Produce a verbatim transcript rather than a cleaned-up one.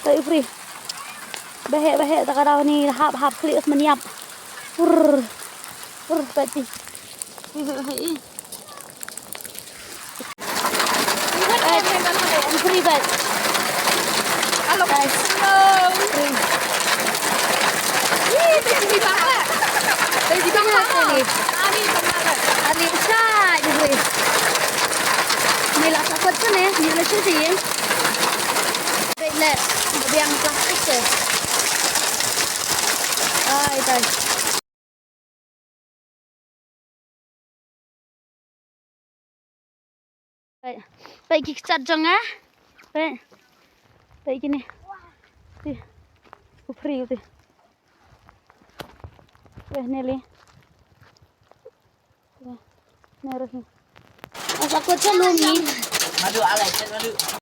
Peit u Phri. Baheh baheh ta ka daw ni hap hap khlieh mynniap. Ur. Ur peit ti. Hei hei hei. Peit. U Phri peit. Guys. Phri. Peit ti pang hak ni. Ani shai u Phri. Ni la sakot tu ne, ni la shu ti. Peit le, biang plastik te. Ai tai. Peit, peit ki kjat jong nga. Peit. Peit kine. Ti. U Phri u ti. Peit ne li. Peit. Ne ruh hi. Asa ko chalo mi. Madu alai, madu.